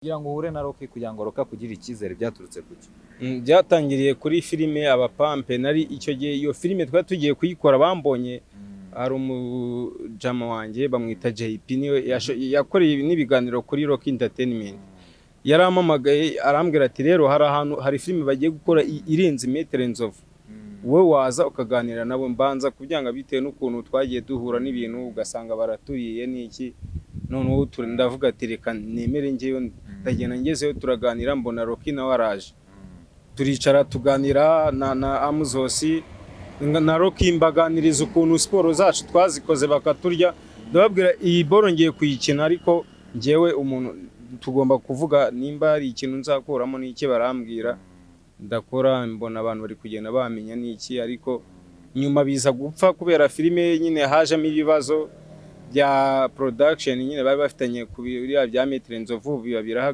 Kugira ngo uhure na Rocky, kugira ngo Rocky akugirire icyizere, byaturutse kuki? Byatangiriye kuri filime Abapampe. Nari icyo gihe iyo filime twari tugiye kuyikora, bambonye, hari umujama wanjye bamwita JP, niwe yakoreye n'ibiganiro kuri Rock Entertainment. Yarampamagaye arambwira ati: "Rero hari ahantu hari filime bagiye gukora irenze Maître Nzovu, wowe waza ukaganira nabo." Mbanza kubyanga bitewe n'ukuntu twagiye duhura n'ibintu, ugasanga baraturiye n'iki. Noneho ndavuga ati: "Reka nemere njyewe." Ndagenda, ngezeyo turaganira, mbona Rocky nawe araje, turicara tuganira na Amuzosi na Rocky, mbaganiriza ukuntu siporo zacu twazikoze bakaturya. Ndababwira: "Iyi boro ngiye kuyikina, ariko njyewe umuntu tugomba kuvuga nimba hari ikintu nzakuramo n'iki." Barambwira, ndakora, mbona abantu bari kugenda bamenya n'iki, ariko nyuma biza gupfa kubera filime nyine hajemo ibibazo bya production nyine bari bafitanye ku biriya bya Maître Nzovu, biba birahagaze.